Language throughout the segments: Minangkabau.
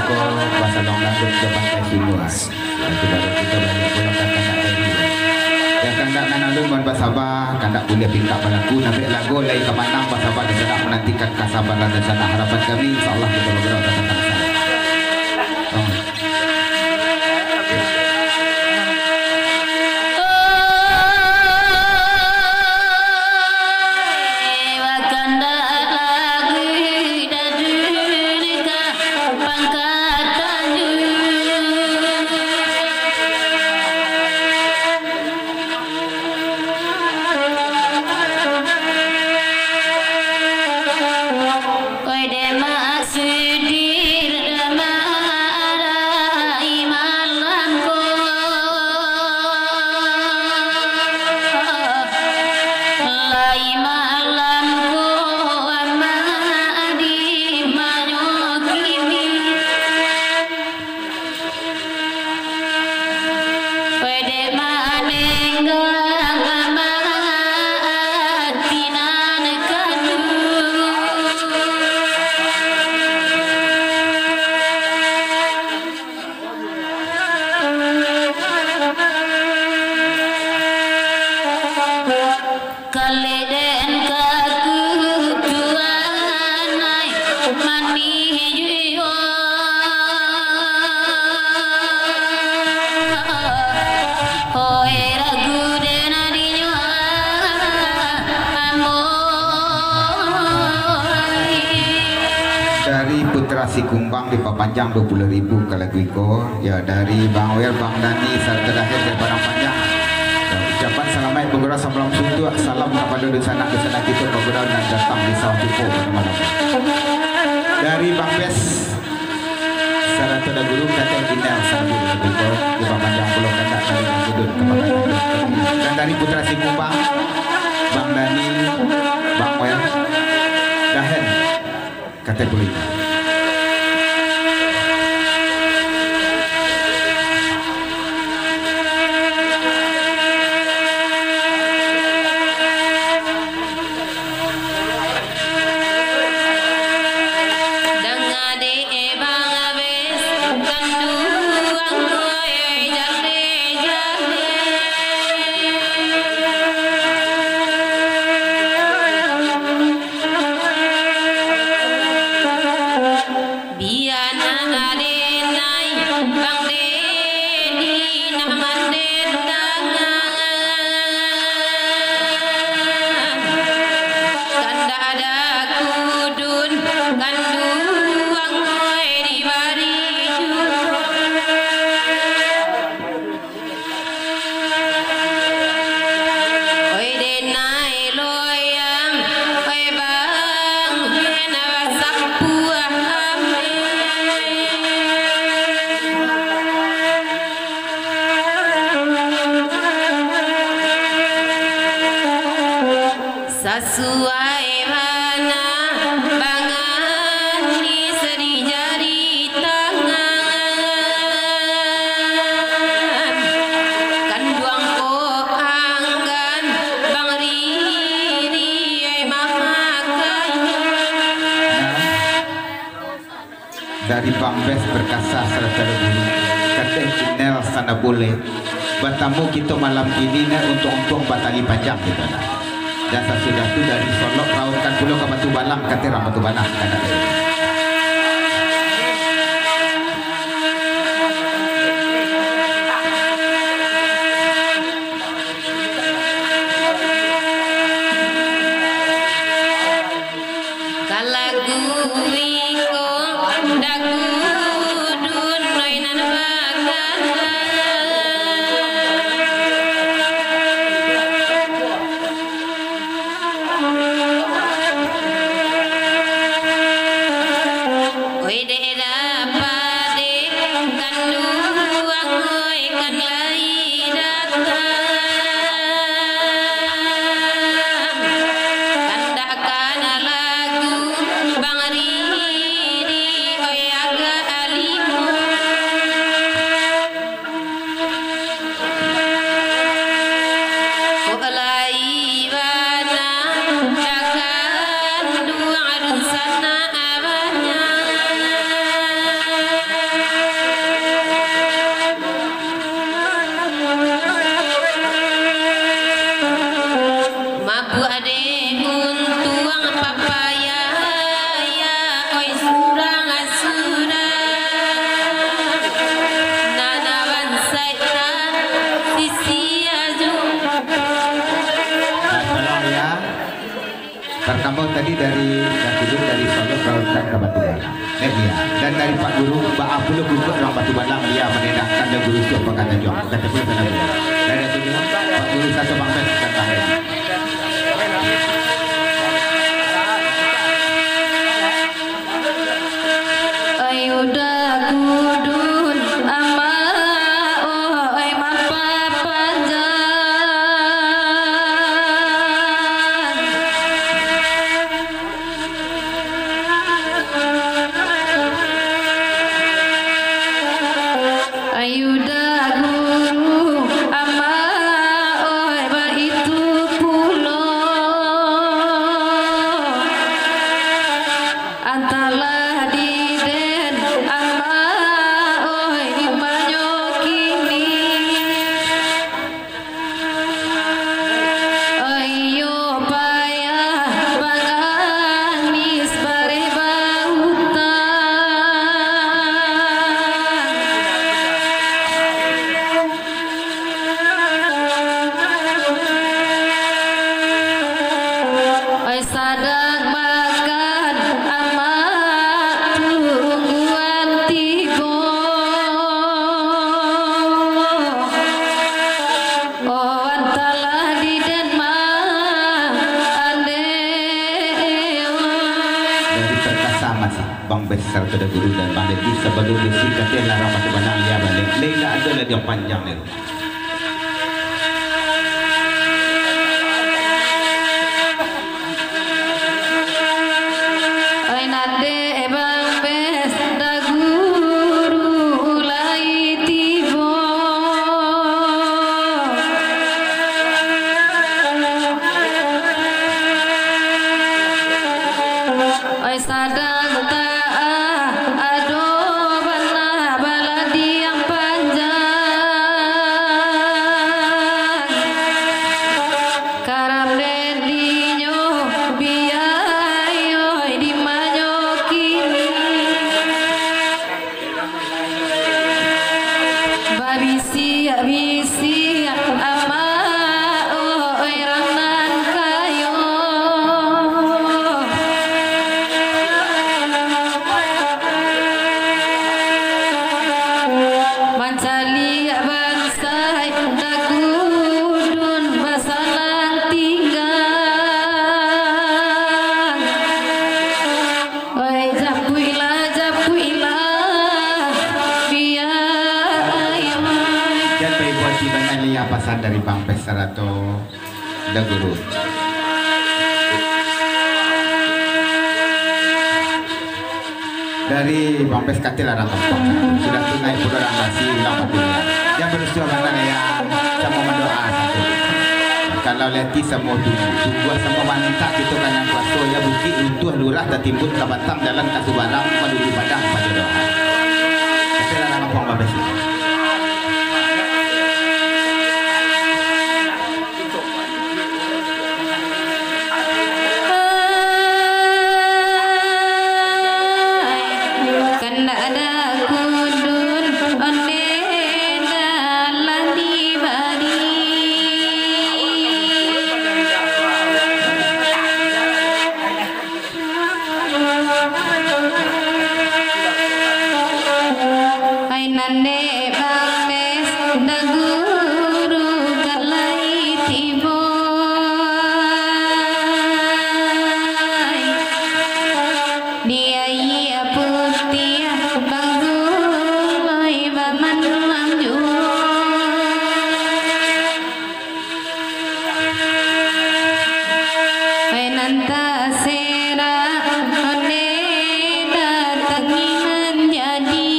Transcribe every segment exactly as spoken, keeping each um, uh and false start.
Ko basalong langit ka Pantai Sunua. Batu baru kito baliak pulang ka kandak tadi. Yo, kandak nan alun, mohon basaba, kandak buliah pingkak balaku, nabek lago lai ka manang, basaba di sanak, manantikan kasabaran di sanak. Harapan kami, insyaallah kito bagerak ka tanah. Oh. Oi, dek mak sudir, dek mak arai malam ko. Lai malam ko, amak di manyo kini. Pedek manenggang amak ati nan kanduang. Kalek den kakutuan ai manih juo. Hoi ragu den adinyo ambo. Dari Putra Sikumbang dipapanjang dua puluh ribu ka lagu iko. Ya, dari Bang Wer, Bang Dani, sarto Dahen dari Padang Panjang. Ya, ucapan salamaik bagurau samalam suntuak, salam kapado dunsanak-dunsanak kito bagurau nan datang di sawah Pipo pado malam. Dari Bang Bes, sarato Da Guru, Katek Ginel, Sambil Lagu Ko, di Papanjang Pulau Kandak, dari Bang Gudut, Kapakan. Dan dari Putra Sikumbang, Bang Dani, Bang Wer, Dahen. Kategori. Danga dek Bang Abes, kanduang koi jale-jale. Bia nan aden ai, Bang Dedi nan mandetangan. Kandak ada kudun, kanduang oi dibari juo. Oi denai loyang, oi bang, hena basampuah ameh. Sasuai bana bangani sadi jari tangan. Kanduang ko anggan bang riri ai mamakai. Dari Bang Bes Perkasa sarato Da Guru, Katek Ginel Sanabulek, batamu kito malam kini nak untuang-untuang batali panjang kito nak. Dan sasudah tu dari Solok rautkan pulo ka Batu Balang, katerang Batu Balang, kanak. Ka lagu iko, Da Guru noi nan bakana. Oi dek dapade, kanduang oi kan lai datang. Kandak kana lagu bang riri, oi aga Oh, tadi dari Dangkudun, dari Solok, Rautan ka Batu Balang. Eh, iya. Dan dari Pak Guru, baa pulo kukuak urang Batu Balang, iya manendangkan Dangkudun tu apa kata juang. Kata pulo kata guru. Dari Dangkudun, Pak Guru satu Bang Bes dan Bang Edi. Ayo Dangkudun, amak, oh, ai mapapanjang. Ayo Dangkudun, amak, oi, baitu pulo. Antalah di den, amak, oi, di manyo kini. Iyo payah panganis bareh bautang. Oi sadang makan amak tungguan tibo. Oh, antalah di den ma ande. Dari Perkasa masih, Bang Bes sarato Dangkudun dan Bang Dedi, sabalun besi kateh larang Batu Balang, iya baliak. Lai indak ado lai diok panjang lai. Oi, nan dek Bang Bes, Dangkudun lai tibo. Oi, sadang taah, ado bana baladiang panjang. Karam den dinyo biayo di manyo kini. Babisiak-bisiak amak, oh, urang nan kayo. Mancaliak bansai Dangkudun basalang tingga. Oi, japuiklah, japuiklah, biayo. Jan baibo ati bana, lai pasan dari Bang Pes sarato Dangkudun. Dari Bang Pes kateh larang kampuang. Sudah tu naiak pulo urang basi, urang patulia. Jan barusuah bana, Eyang, samo mandoa sajo. Kalau leti samo tunggu, tunggu samo mamintak, kito ka nan kuaso, yo bukik runtuah lurah tatimbun ka batang, jalan ka subarang manuju Padang pajodohan. Tapi lah nama puang babesi. Kandak Dangkudun onde dalam dibari. Ai nan dek Bang Pes, Dangkudun ka lai tibo. Di aia putiah Bang Zuloi bamanuang juo. Ai nan tasera, onde datangi nan jadi.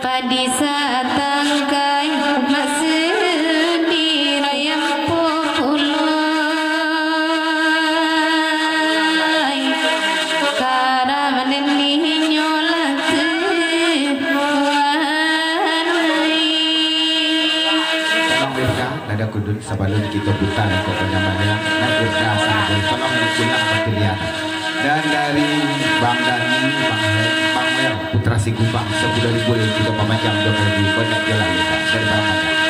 Padi satangkai, maksud di rayang pupulai, karamanan ninyo lah tuan ai. Tolong Rifka, nada kudun sabalun kito puta kok banyamalah, nak Rifka sama tolong dipulang batu liar. Dan dari Bang Dani, Bang Hen, Bang Wel, Putra Sikumbang, sepuluh ribu, dan juga Bang Majang, dua ribu, banyak jalan kita dari Bang Majang.